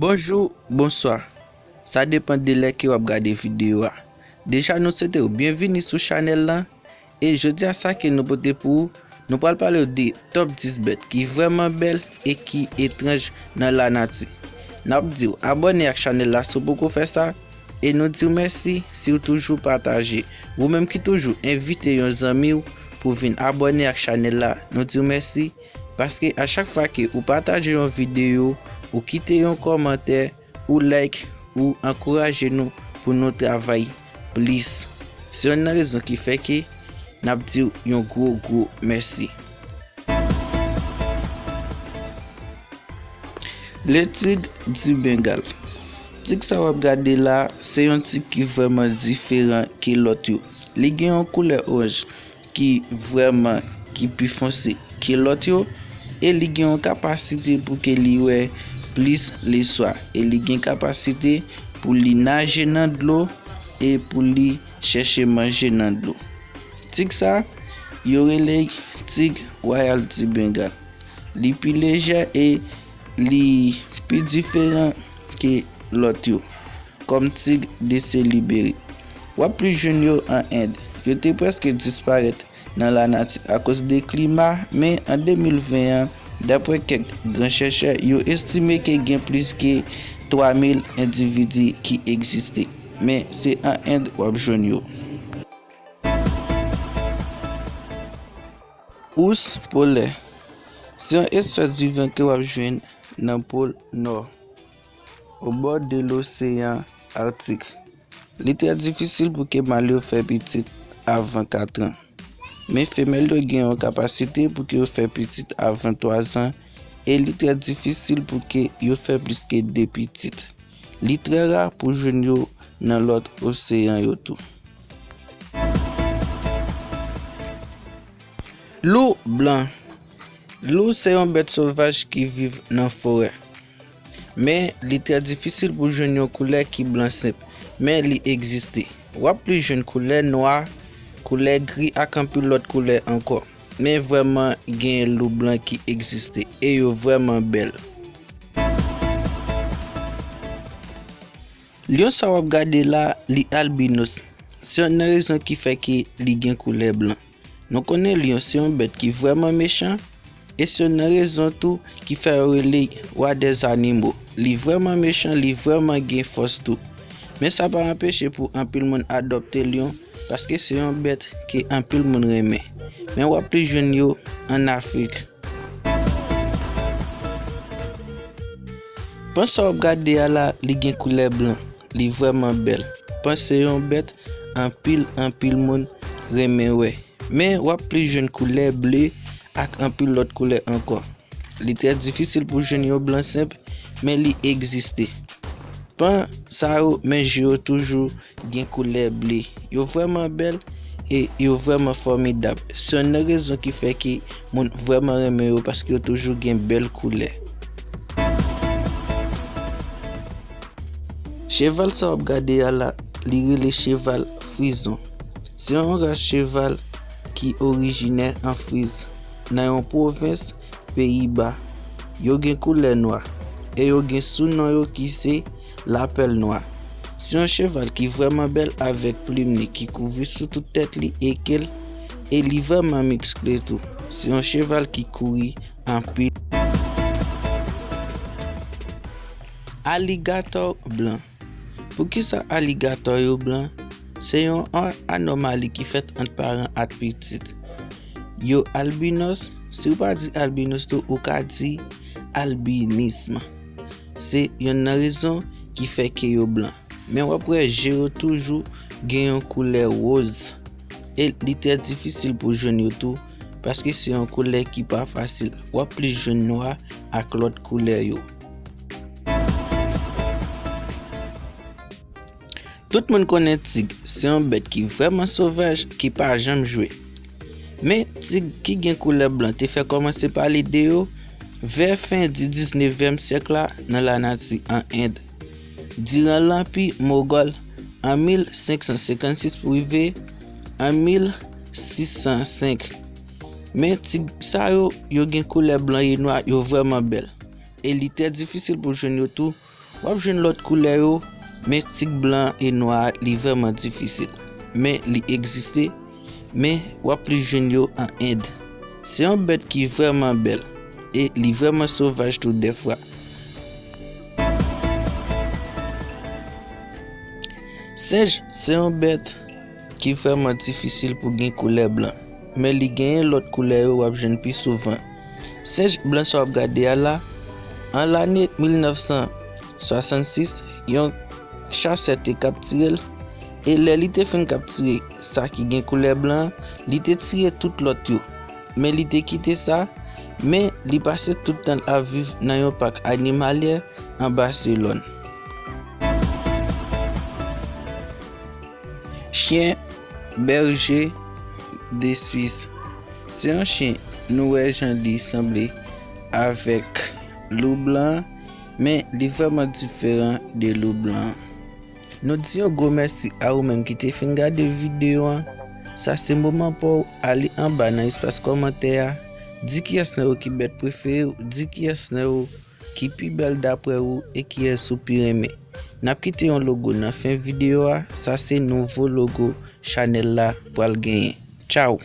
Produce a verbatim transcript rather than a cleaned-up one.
Bonjou, bonswa. Sa depann de lè ke w ap gade videyo a. Deja, nou swete w byenvini sou chanèl lan. E jodi a, sa ke nou pote pou ou, nou pral pale w de top dis bèt ki vrèman bèl e ki etranj nan lanati. N ap di w abòne ak chanèl la si w poko fè sa. E nou di w mèsi si w toujou pataje. Ou menm ki toujou envite yon zanmi w pou vin abòne ak chanèl la, nou di w mèsi. Paske a chak fwa ke ou pataje yon videyo, ou kite yon kòmantè, ou like, ou ankouraje nou pou nou travay plis. Se youn nan rezon ki fè ke n ap di w yon gwo, gwo mèsi. Le tigre du Bengale. Tig sa w ap gade la, se yon tig ki vrèman diferan ke lòt yo. Li gen yon koulè oranj ki vrèman, ki pi fonse ke lòt yo, e li gen yon kapasite pou ke li wè plis leswa, e li gen kapasite pou li naje nan dlo, e pou li chèche manje nan dlo. Tig sa, yo rele tig Royal du Bengale. Li pi lejè e li pi diferan ke lòt yo, kòm tig de se libere. W ap plis jwenn yo an End. Yo te prèske disparèt nan lanati akoz de klima, men an de mil ven an, daprè kèk gran chèchè, yo estime ke gen plis ke twa mil endividi ki egziste. Men se an End w ap jwenn yo. Ous polè. Se yon espès vivan ke w ap jwenn nan pòl nò, obò de loseyan Atik. Li trè difisil pou ke mal yo fè pitit avan kat an. Men femèl yo gen yon kapasite pou ke yo fè pitit avan twa zan, e li trè difisil pou ke yo fè plis ke de pitit. Li trè ra pou jwenn yo nan lòt oseyan yo tou. Lou blan. Lou se yon bèt sovaj ki viv nan forè. Men, li trè difisil pou jwenn yon koulè ki blan senp. Men, li egziste. W ap plis jwenn koulè nwa, koulè gri ak anpil lòt koulè ankò. Men, vrèman, gen lou blan ki egziste e yo vrèman bèl. Lyon sa w ap gade la, li albinos. Se youn nan rezon ki fè ke li gen koulè blan. Nou konnen lyon se yon bèt ki vrèman mechan, e se youn nan rezon tou ki fè yo rele wa dèzanimo. Li vrèman mechan, li vrèman gen fòs tou. Men sa pa anpeche pou anpil moun adopte lyon, paske se yon bèt ke anpil moun renmen. Men w ap plis jwenn yo ann Afrik. Pan sa w ap gade a la, li gen koulè blan. Li vrèman bèl. Pan se yon bèt anpil, anpil moun renmen wè. Men w ap plis jwenn koulè ble ak anpil lòt koulè ankò. Li trè difisil pou jwenn yon blan senp, men li egziste. Pan sa yo, men je yo toujou gen koulè ble. Yo vrèman bèl e yo vrèman fòmidab. Se youn nan rezon ki fè ke moun vrèman renmen yo, paske yo toujou gen bèl koulè. Cheval sa w ap gade a la, li rele cheval frizon. Se yon ras cheval ki orijinè an Friz, nan yon pwovens Peyiba. Yo gen koulè nwa, e yo gen sounon yo ki se lapèl nwa. Se yon cheval ki vrèman bèl avèk plim li ki kouvri sou tout tèt li e ke l, e li vrèman miskle tou. Se yon cheval ki kouri anpil. Aligatò blan. Poukisa aligatò yo blan? Se yon a-, anòmali ki fèt ant paran ak pitit. Yo albinos, si w pa di albinos tou, ou ka di albinism. Se youn nan rezon ki fè ke yo blan. Men w ap wè je yo toujou gen yon koulè woz. E li trè difisil pou jwenn yo tou, paske se yon koulè ki pa fasil. W ap plis jwenn nwa ak lòt koulè yo. Tout moun konnen tig, se yon bèt ki vrèman sovaj, ki pa janm jwe. Men, tig ki gen koulè blan te fè kòmanse pale de yo vè fen di diznevèm syèk la nan lanati an End. Diran Lanpi Mogòl an mil senk san senkant sis pou rive an mil sis san senk. Men tig sa yo, yo gen koulè blan e nwa, yo vrèman bèl. E li trè difisil pou jwenn yo tou, W ap jwenn lòt koulè yo, men tik blan e nwa a, li vrèman difisil. Men li egziste, men w ap plis jwenn yo an End. Se yon bèt ki vrèman bèl, e li vrèman sovaj tou dèfwa. Senj se yon bèt ki vrèman difisil pou gen koulè blan, men li genyen lòt koulè yo w ap jwenn pi souvan. Senj blan sa w ap gade a la, an lane mil nèf san swasannsis, yon chasè te kaptire l, e lè li te fin kaptire sa ki gen koulè blan an, li te tiye tout lòt yo. Men li te kite sa, men li pase tout tan l ap viv nan yon pak animalyè an Baselòn. Chen bèje de Swis. Se yon chen, nou wè jan li sanble avèk lou blan, men li vrèman diferan de lou blan. Nou di yon gwo mèsi a ou menm ki te fin gade videyo an. Sa se moman pa w, ale anba nan espas kòmantè a, di kiyès nan yo ki bèt prefere w, di kiyès nan yo ki pi bèl daprè ou e kiyès ou pi renmen. N ap kite yon logo nan fen videyo a, sa se nouvo logo chanèl la pral genyen. Tchaw!